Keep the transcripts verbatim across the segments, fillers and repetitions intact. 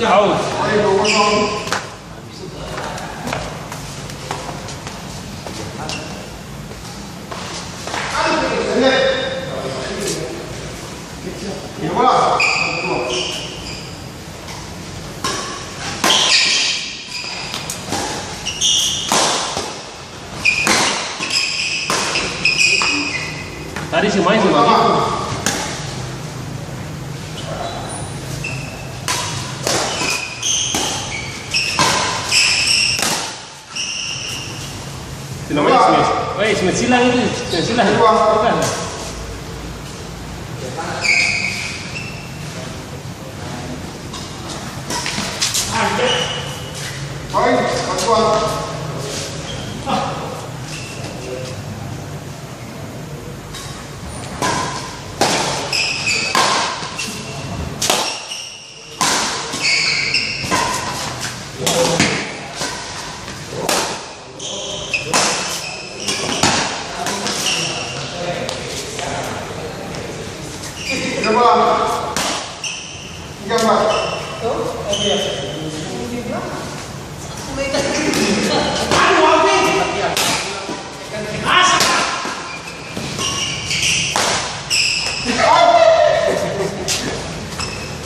Out. Tadi si main sama kita. Sila main sila. Weh, sila silang itu, sila silang. Bukan.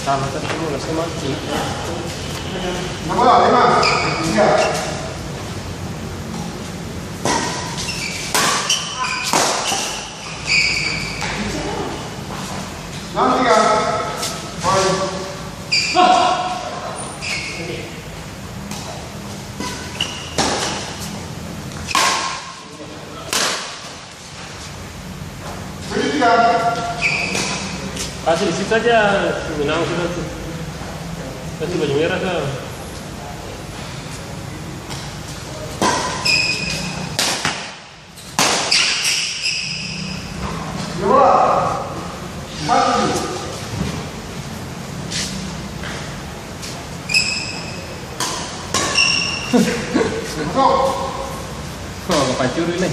Sama satu, lima, lima. Enam bola, lima, tiga. Enam, tiga. Poin. Kasi di situ saja, menang sudah tu. Kasi baju merah sa. Oh, pancuri nih.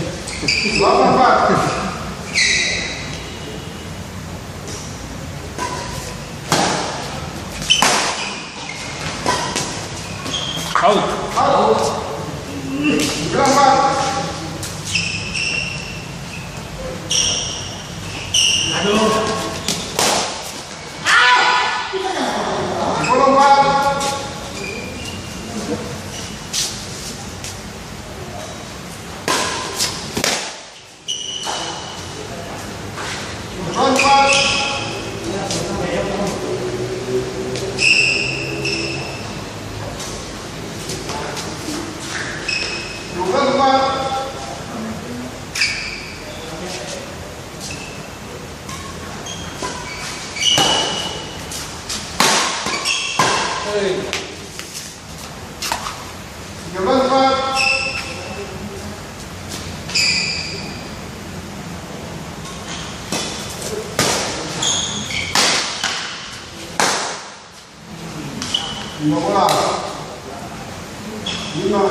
Out. Aduh. Tiga belas, empat. Lima bola. Lima.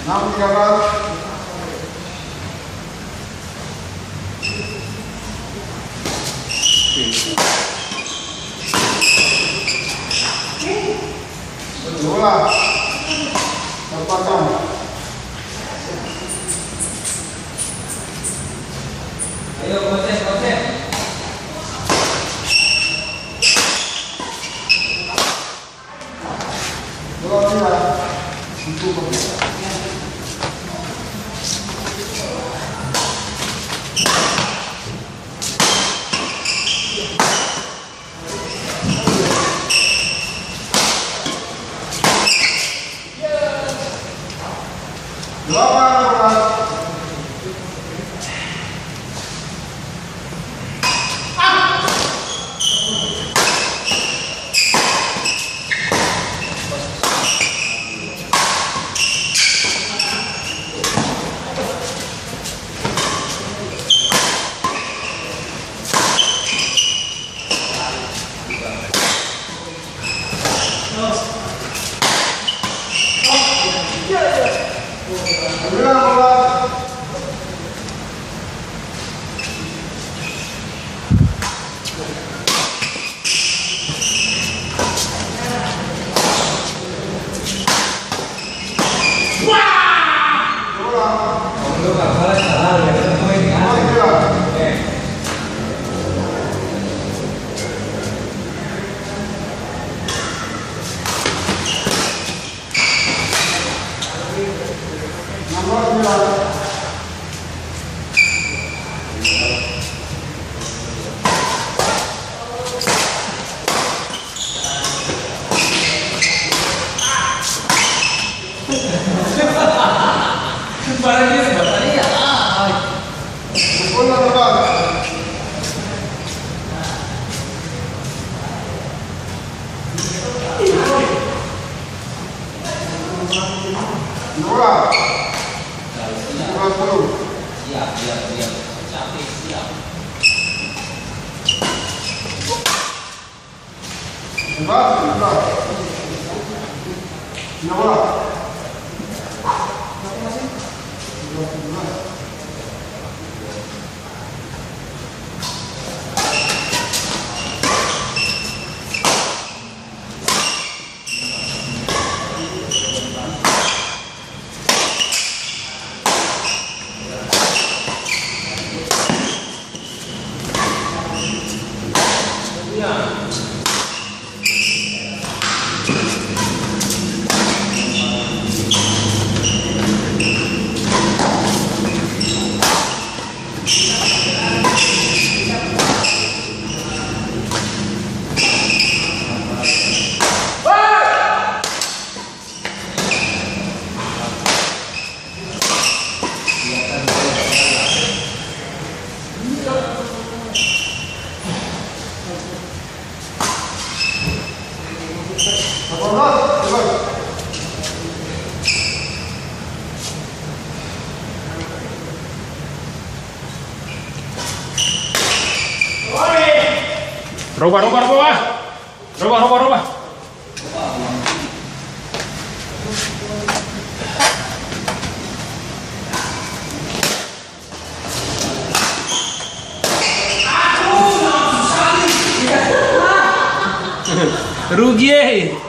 Enam, tiga belas. Dua. Lepaskan. Ayo, proses, proses. Roba, roba, roba, ah. Roba, roba, roba. Rugi, eh.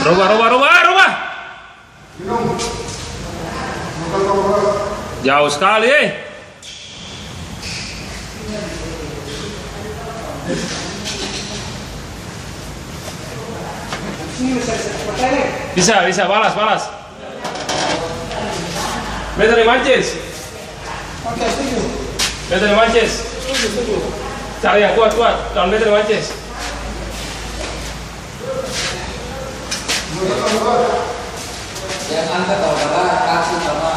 Roba, roba, roba, roba. Jauh skali, eh. Bisa, bisa, balas, balas. Beta deng Mances. Oke, setuju. Beta deng Mances. Setuju, setuju. Cari yang kuat, kuat. Lawan beta deng Mances. Yang angkat kalau berat, kasih sama.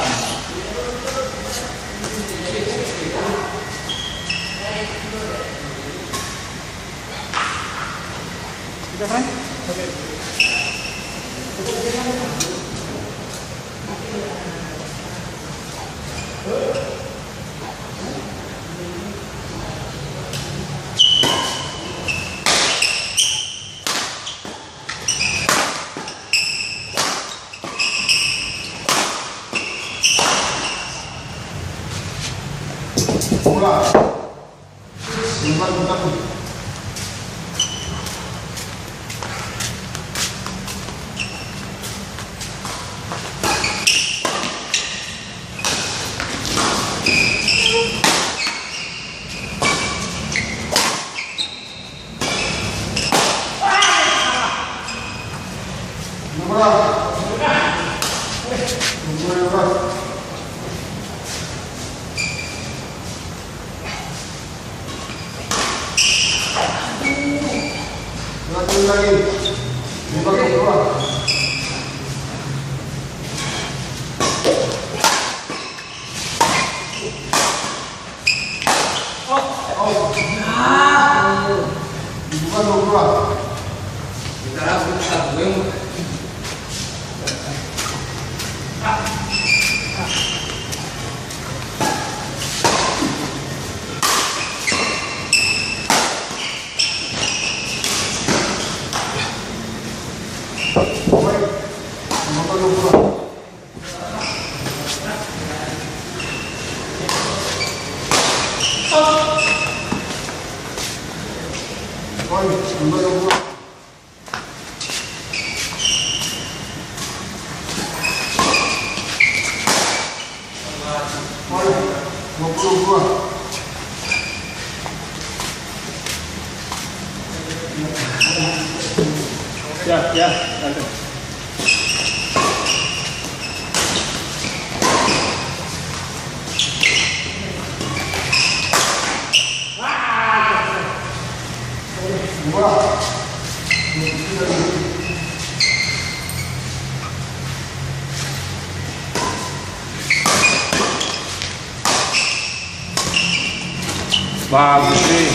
Ya, ya, santai. Bagus, eh.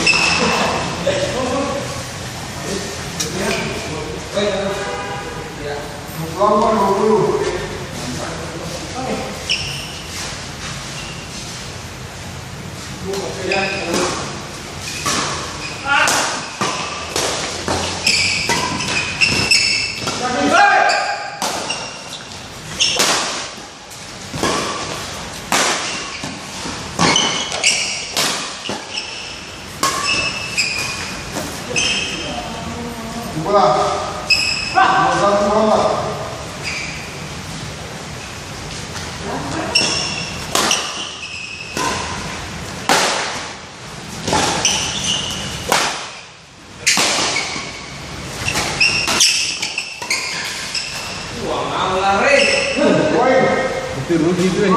Itu rugi itu, eh.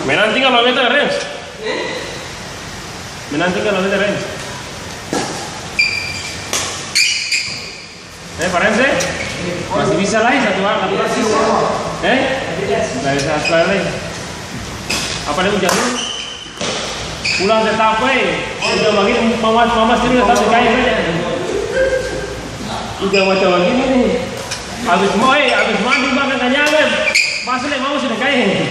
Menang tinggal lima meter, Rens. Menang tinggal lima meter, Rens. Eh, Farens, eh? Masih bisa lai satu, satu kali. Eh? Nggak bisa satu kali lai. Apa dia hujan dulu? Pulang tetap, eh. Hujan bagini, mamas, mamas dulu tetap di kayu saja. Hujan macam bagini nih. Habis mau, eh, habis mandi makan kenyang, eh. Masuk deh, mamas sudah kayu.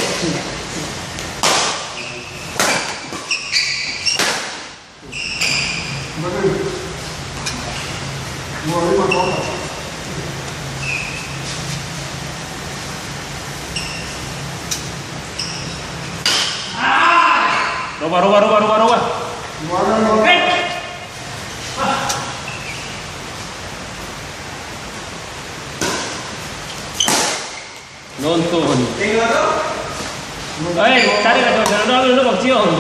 Roba, roba, roba, roba, roba. Nonton. Eh, tadi kata Fernando, lu, lu, Bang Sion.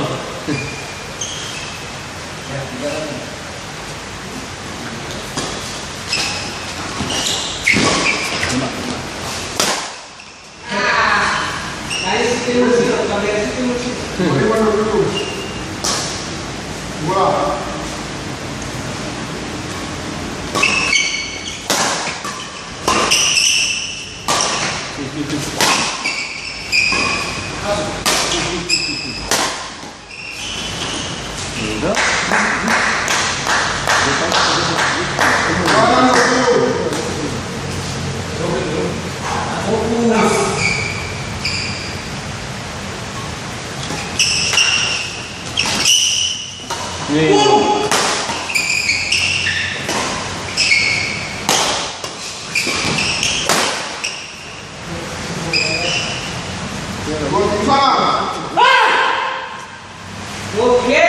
Oke.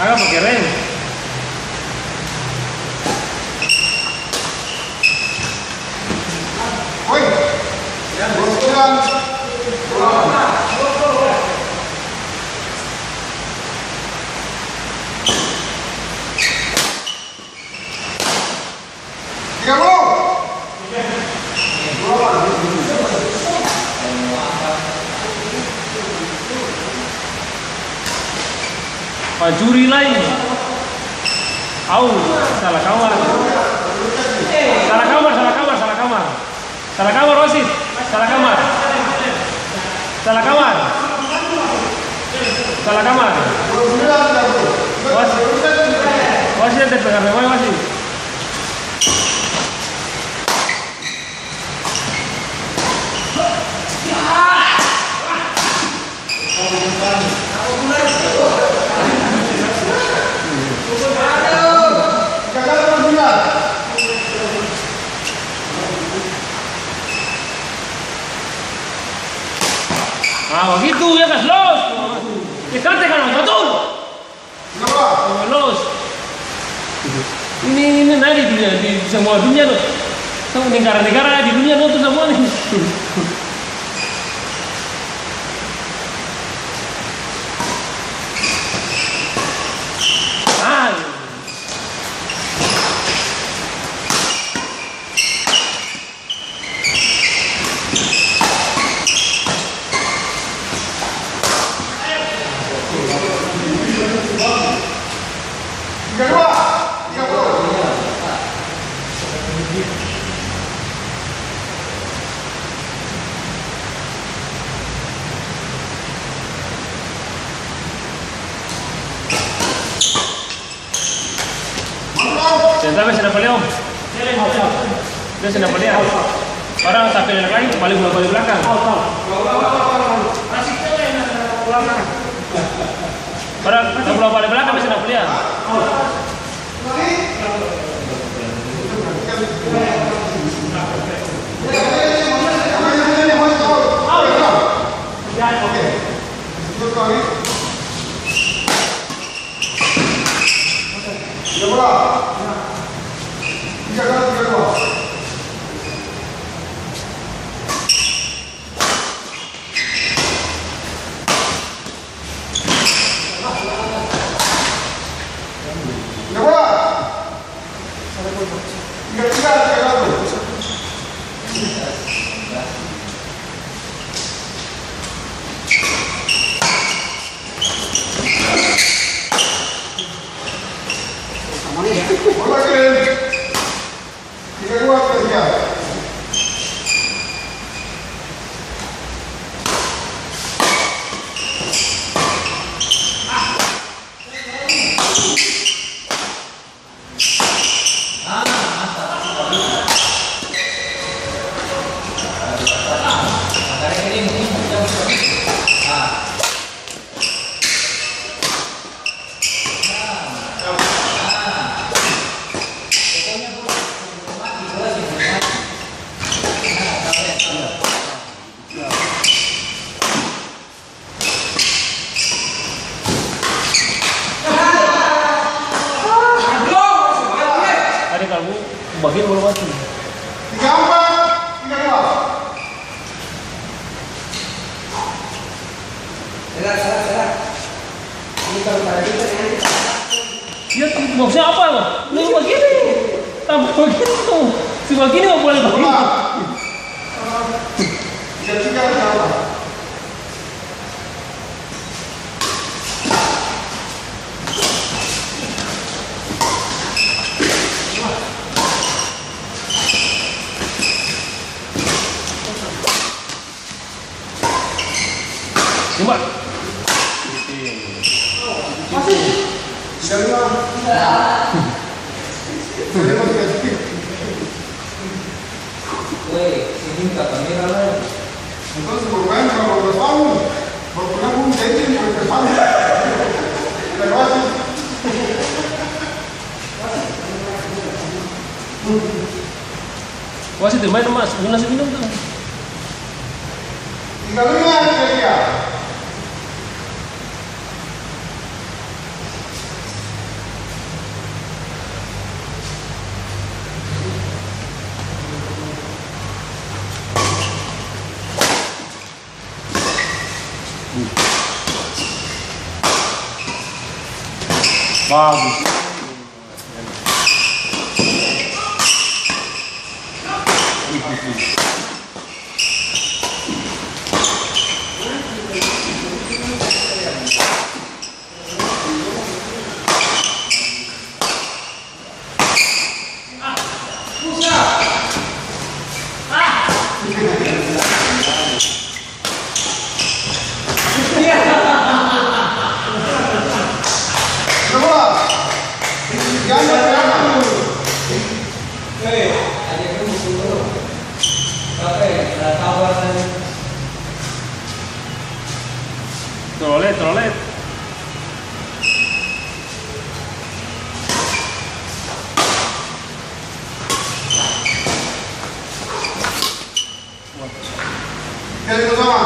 Akang pake rem. Pancuri lai. Au, salah kamar. Salah kamar, salah kamar, salah kamar. Salah kamar, wasit. Salah kamar. Salah kamar. Salah kamar. Wasit. Wasit, ada pengaruh, wasit. Ah, bagitu, ya kan? Los! Ya kan, tekan, betul! Los. Ini, ini nae di dunia, di, di samua dunia tu. Samua negara-negara di dunia tu samua ni. Ah. Seng tau, seng dapa lia, Om. Dia seng dapa lia. Orang tapi lagi balik, balik, balik belakang. Orang tak pulang balik belakang, dia seng dapa lia. Ada kalbu, bagian bola mati. Tiga empat, tiga dua. Serah, serah, serah. Ini kalau pada kita, ya, kita. Dia maksudnya apa, Bang? Lu begini. Tambah begitu. Si begini mau boleh begini. Tembak. Weh, sini ka kamera lai. Antua su bermain sama dua belas tahun. Baru pernah pun jadi dua belas tahun. Ada wasit. Wasit main, Mas. Guna su minum tuh. Tiga lima, tiga tiga. Bagus. Trolet, trolet. Kali pertama.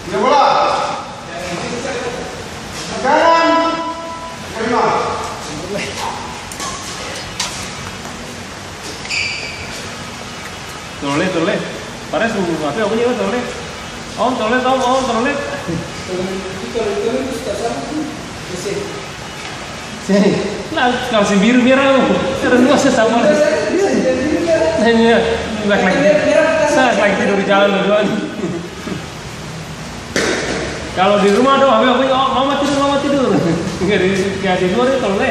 Dia bola. Kanan. Terima. Tole, tole. Pares, apa, apa juga tole? Om, tole, om, om, tole. Tole, tole, tole, tole, itu suka sama tuh. Ese. Sini. Nah, kalau si biru merah, terus gua sesama. Iya, iya, iya. Nah, ini ya, laki-laki. Merah, merah, merah. Nah, laki tidur di jalan dua-duaan. Kalau di rumah dong, apa, apa, oh, mama tidur, mama tidur. Nggak di, nggak di luar itu, tole.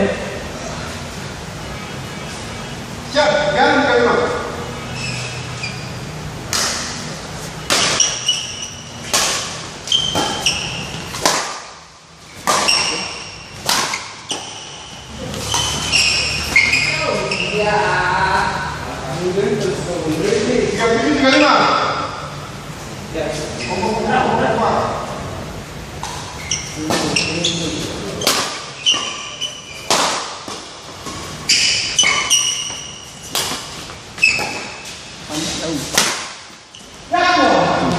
Siap, jalan ke rumah.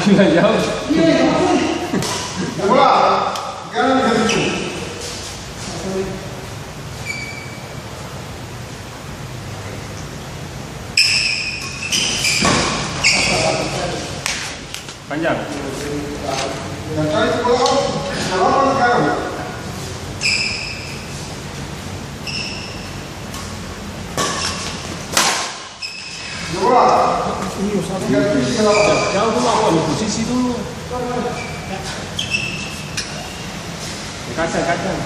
Gila, jauh. Panjang. Jauh dulu, aku ambil posisi dulu. Kacang, kacang.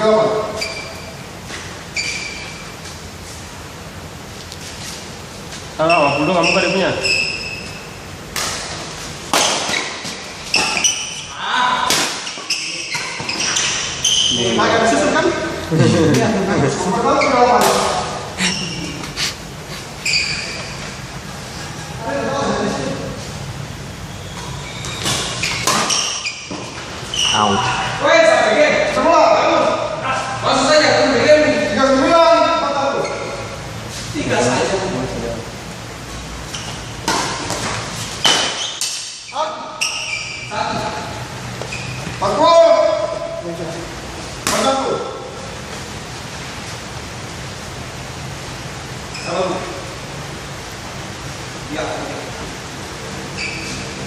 Salah, waktu dong kamu kali punya. Nih. Agak susun kan? Iya. Out.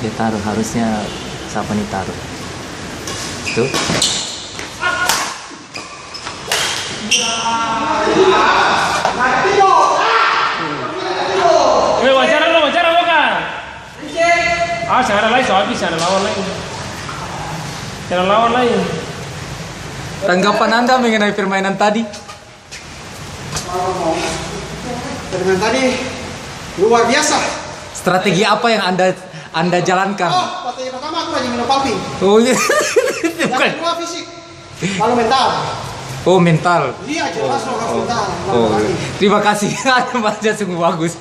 Dia taruh, harusnya siapa nih taruh? Tuh. Weh, wawancara lo, wawancara lo, Kak. Ah, seng ada lai, so abis, seng ada lawan lai. Seng ada lawan lai. Tanggapan Anda mengenai permainan tadi? Permainan tadi luar biasa. Strategi apa yang Anda, Anda jalankan? Oh, strategi pertama aku rajin minum palping. Oh, iya. Yang kedua fisik. Lalu mental. Oh, mental. Iya, jelas dong, harus mental. Oh, iya. Terima kasih. Ada baca sungguh bagus.